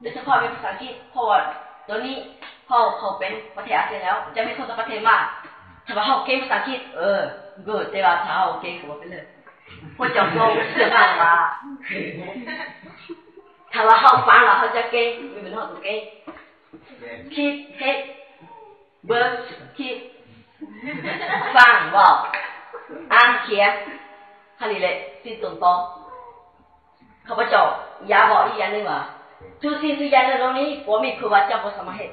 Tab sis พ่อ ไม่ภาษาอังกฤษ พ่อ ตัวนี้ พ่อ เขาเป็นประเทศอาเซียนแล้ว จะไม่เข้าประเทศมาก ถ้าว่าเขาเก่งภาษาอังกฤษ เออ good แต่ว่าถ้าเขาเก่งกว่าเป็นเลย พวกเจ้าทรงเชื่อมั่นว่า ถ้าว่าเขาฟังแล้วเขาจะเก่ง ไม่เหมือนเขาตัวเก่ง คิด เฮ็ด เบิ่ง คิด ฟัง เว้า อ่าน เขียน แค่นี้แหละ สิ้นต้นตอ ข้าพเจ้าอยากบอกอีกอย่างหนึ่งว่า ทุกสิ่งทุกอย่างในโลกนี้บ่มีผู้ว่าเจ้าบ่สามารถเฮ็ด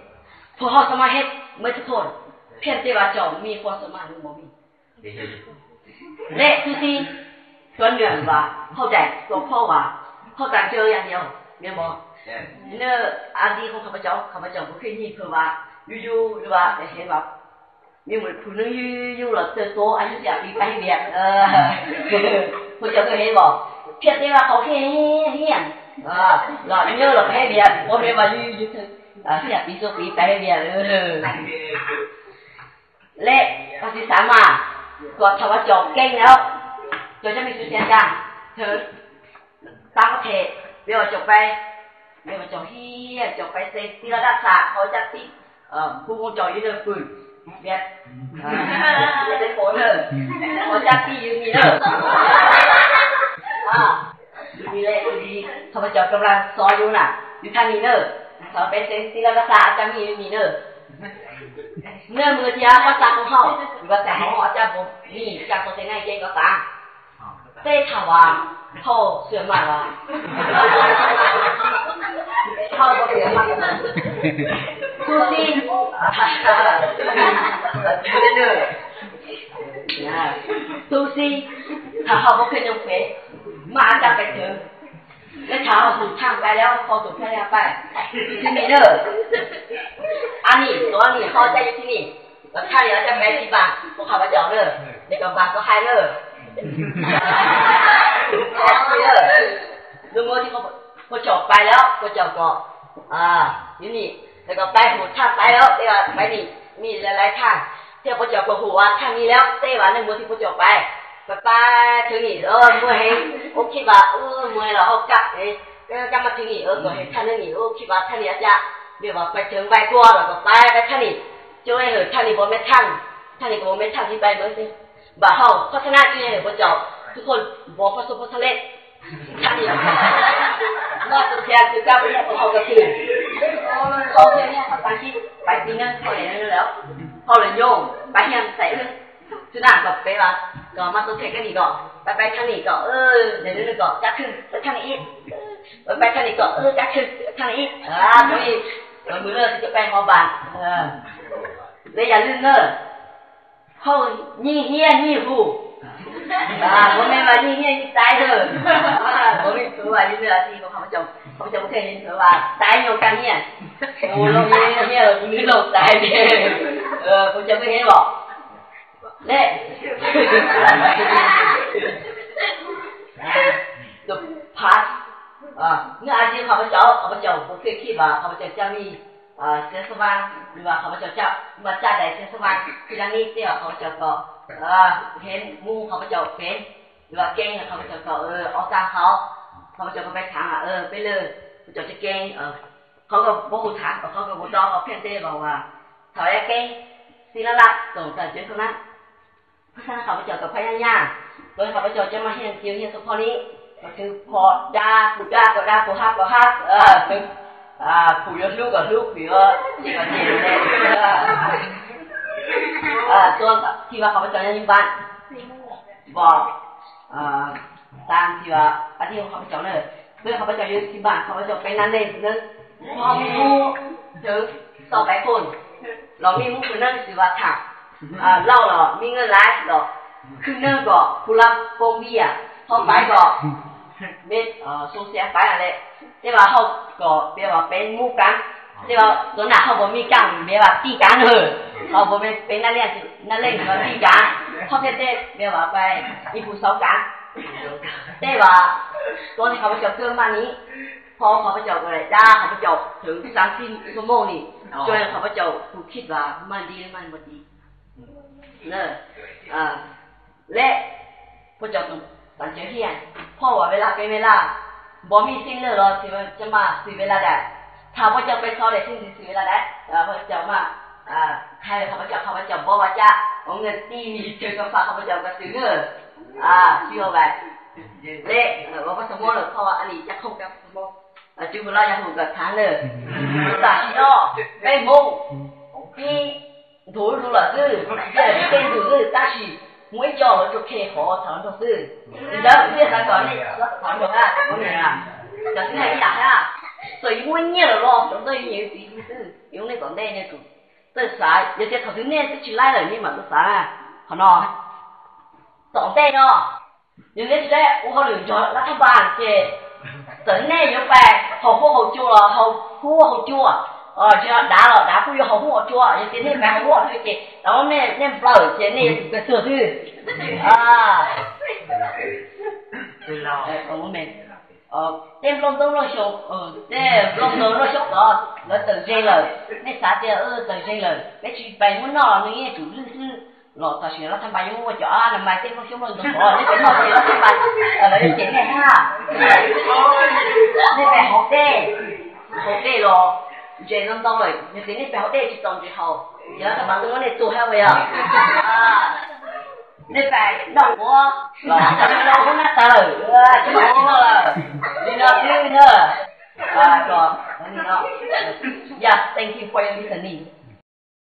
พวกเฮาสามารถเฮ็ดหมดทุกคน เพียงแต่ว่าเจ้ามีความสามารถหรือบ่มี และทุกสิ่งส่วนเรื่องว่าเฮาได้ก็เพราะว่าเฮาตั้งใจอย่างเดียว แม่นบ่ ในอดีตของข้าพเจ้า ข้าพเจ้าบ่เคยมีเผยว่าอยู่ๆ หรือว่าได้เห็นว่า มีผู้หนึ่งอยู่ๆ หลอดเติบโตอายุสิบปีไปเฮ็ดเวียก เออ พวกเจ้าเคยเห็นบ่ เพียงแต่ว่าเขาเฮี้ยนเฮี้ยน เออ หลอดเยอะหลอดไปเฮ็ดเวียก บ่แม่นว่าอยู่ๆ เออ สิบปี สิบปีไปเฮ็ดเวียก เออ และภาษีสามารถ ก็ถ้าว่าเจ้าเก่งแล้ว เจ้าจะมีชื่อเสียงดังถึงต่างประเทศ เรียกว่าเจ้าไป เรียกว่าเจ้าเฮี้ยน เจ้าไปเซ็นที่ระดับสากล เขาจะติด เอ่อ ผู้คงเจ้าอยู่ในปืน เวียด เอ่อ เวียดในโขนเนอะ เขาจะติดอยู่นี่เนอะ อ่า อยู่นี่แหละ อยู่นี่ ข้าพเจ้ากำลังสอนอยู่น่ะ อยู่ทางนี้เนอะ สอนไปเซ็นที่ระดับสากล อาจารย์มีอยู่นี่เนอะ เนื่องมือที่ภาษาของเขา หรือว่าภาษาของเขาอาจารย์ผมนี่ จากตัวเต็งให้เก่งก็ตาม แต่ถ้าว่าเขาเชื่อมั่นว่า เขาบ่เชื่อมั่น ทุกสิ่ง ทุกสิ่ง ถ้าเขาบ่เคยยกเว้น มันอาจจะไปถึง และถ้าเขาถูกทางไปแล้ว เขาถูกทางไป ที่นี่เด้อ อันนี้ ตัวนี้เขาจะอยู่ที่นี่ แล้วท่านนี้จะไปที่บ้าน พวกข้าพเจ้าเด้อ เดี๋ยวก็บ้านก็ให้เด้อ เด้อ เมื่อที่พวกเจ้าไปแล้ว พวกเจ้าก็ อ่า อยู่นี่ แล้วก็ไปหูทางไปแล้ว แต่ว่าไปนี่ มีหลายๆทาง ที่พวกเจ้าก็หูว่าทางนี้แล้ว แต่ว่าในเมื่อที่พวกเจ้าไป ไปไปถึงนี่ เออ เมื่อย โอ้ คิดว่า เออ เมื่อยแล้ว เขากลับเอง ก็กลับมาถึงนี่ เออ ก็เห็นท่านนี่ โอ้ คิดว่าท่านนี่อาจจะ เรียกว่าไปถึงไวกว่า แล้วก็ไป ไปท่านนี่ จนให้เห็นท่านนี่บ่แม่นทาง ท่านนี่ก็บ่แม่นทางที่ไปเหมือนกัน บ่าเฮาพัฒนาที่ให้พวกเจ้าทุกคนบ่ประสบผลสำเร็จ ท่านนี่ นอกจากแทนคือเจ้าเป็นของเขาก็คือ เขาเรียนเนี่ยเขาตั้งที่ไปปีนั้นเขาเรียนนั่นแล้ว เขาเลยโยงไปเรียนใส่เรื่อง จุดนั้นก็แปลว่า ก็มาตัวแทนกันนี่ก็ ไปไปทางนี้ก็ เออ เดี๋ยวนี้ก็จัดขึ้นไปทางนี้อีก ไปไปทางนี้ก็ เออ จัดขึ้นทางนี้อีก อ่า พอดี เหมือนมือเลิกที่จะไปหอบาน เออ และอย่าลืมเนอะ เขายิ่งเฮี้ยนยิ่งหู อ่า ผมไม่ว่ายิ่งเฮี้ยนยิ่งตายเถอะ อ่า ผมไม่ถือว่ายิ่งเวลาที่เขาจะเขาจะไม่เคยเห็นเถอะว่าตายโยกันเนี่ย โอ้ โลกนี้เนี่ย หรือโลกตายเนี่ย เออ ผมจะไม่เห็นหรอก และ the past อ่า เมื่ออาทิตย์ข้าพเจ้า ข้าพเจ้าผมเคยคิดว่าข้าพเจ้าจะมี เอ่อ แสงสว่าง หรือว่าข้าพเจ้าจะมาจากใดแสงสว่าง ทีหลังนี้เตี้ยข้าพเจ้าก็ เอ่อ เห็นหมู่ข้าพเจ้าเป็น หรือว่าเก่ง ข้าพเจ้าก็ เออ เอาตามเขา ข้าพเจ้าก็ไปถามว่า เออ เป็นเลย พวกเจ้าจะเก่ง เออ เขาก็บ่ฮู้ถาม เขาก็บ่ตอบ เขาเพียงแต่บอกว่า ถ้าว่าเก่ง สิ่งนั้นละ ต้องการเจอเท่านั้น เพราะฉะนั้นข้าพเจ้าก็พยายาม โดยข้าพเจ้าจะมาเรียนเกี่ยวเรียนเฉพาะนี้ ก็คือพอด่า ผู้ด่าก็ด่า ผู้ฮักก็ฮัก เออ ถึง อ่า ผู้ยศลูกก็ลูก ผู้ยศที่ก็เจ็บเลย เออ เออ ส่วนที่ว่าข้าพเจ้ายังอยู่บ้าน บอก เอ่อ ตามที่ว่าอาชีพของข้าพเจ้าเนอะ เมื่อข้าพเจ้าอยู่ที่บ้าน ข้าพเจ้าเป็นนักเลงคนหนึ่ง พอมีหมู่ถึงสองร้อยคน เรามีหมู่คนหนึ่งชื่อว่าถัง อ่า เหล้าเรามีเงินหลายดอก ครึ่งหนึ่งก็ผู้รับโกงเบียร์ พอไปก็เม็ด เอ่อ ส่งเสียไปนั่นแหละ แต่ว่าเขาก็แปลว่าเป็นหมู่กัน แต่ว่าส่วนหน้าเขาบ่มีกัน แบบว่าตีกันเออ เขาบ่เป็นเป็นนักเรียนนักเลงหรือว่าตีกัน เขาเพียงแต่แบบว่าไปมีผู้สาวกัน แต่ว่าตอนที่ข้าพเจ้าเกิดมานี้ พอข้าพเจ้าก็ได้ด่าข้าพเจ้าถึงสามสี่ชั่วโมงนี่ จนข้าพเจ้าถูกคิดว่ามันดีหรือมันบ่ดีเนอะ อ่า และพวกเจ้าต้องตั้งใจเรียน เพราะว่าเวลาเป็นเวลา บ่มีสิ่งใดหรอกที่ว่าจะมาซื้อเวลาได้ Thov Pov Coo peb txhob le xwb ntxiv xwb la dab, Pov Coo mas, thov Pov Coo, thov Pov Coo npog vaj cab, ua nws tij chaw tau faj, thov Pov Coo ko tw na, tsis ua vas, le, ua Pov Coo muab lawm kho a li cab khooj cab Pov Coo muab, tswv hwm los yog hwm kom thav na. Tam sim no peb Hmoob ib nthuav lug lawm xwb, cia tej ntug xwb, tab sis muaj ib co lawv tsuas khe qhov thaum nrog xwb. Ntawd kuv thiaj xav kom nej thov nrog hab, cov xib hwb ib yam hab, txawm yus muaj nyiaj lawm los cov ntawd yus nyiam yus txiv xwb, yus nej tom ntej nej txawj xav, yog tias thaum twg nej twb tsis laib lawm nej mam txawj xav na. Qhov no tom ntej no yog nej tsis laib ua hauj lwm nrog lab thab npas ces txawm nej yuav pais haus huab haus cua los haus huab haus cua, tsis yog dav los dav kuj yuav haus huab haus cua, yog tias nej pais haus huab haus cua ces tau nej nplawm ces nej yuav tsum pes tuag xwb. Tej nplooj ntoo nplooj xyoo, tej nplooj ntoo nplooj xyoob tod lawv tawm ze lawm, nej xav tias tawm ze lawm peb tsis pais muab noj los nws yeej tsum lwj xwb. Los tam sim no lab thab npas yuav muaj cov a na mas tej nplooj xyoob nplooj ntoo tod nej pais noj ces lab thab npas lawv yuav cem nej hab. Nej pais haus dej, haus dej los ntses ntau ntau lawm, yog tias nej pais haus dej tsis txaus ntses haus ces lab thab npas tuaj muab nej tua hab ua yog. Nej pais noj quav los noj quav nab taw, tsis noj lawm, li no xwb na. Yeah, thank you for your listening.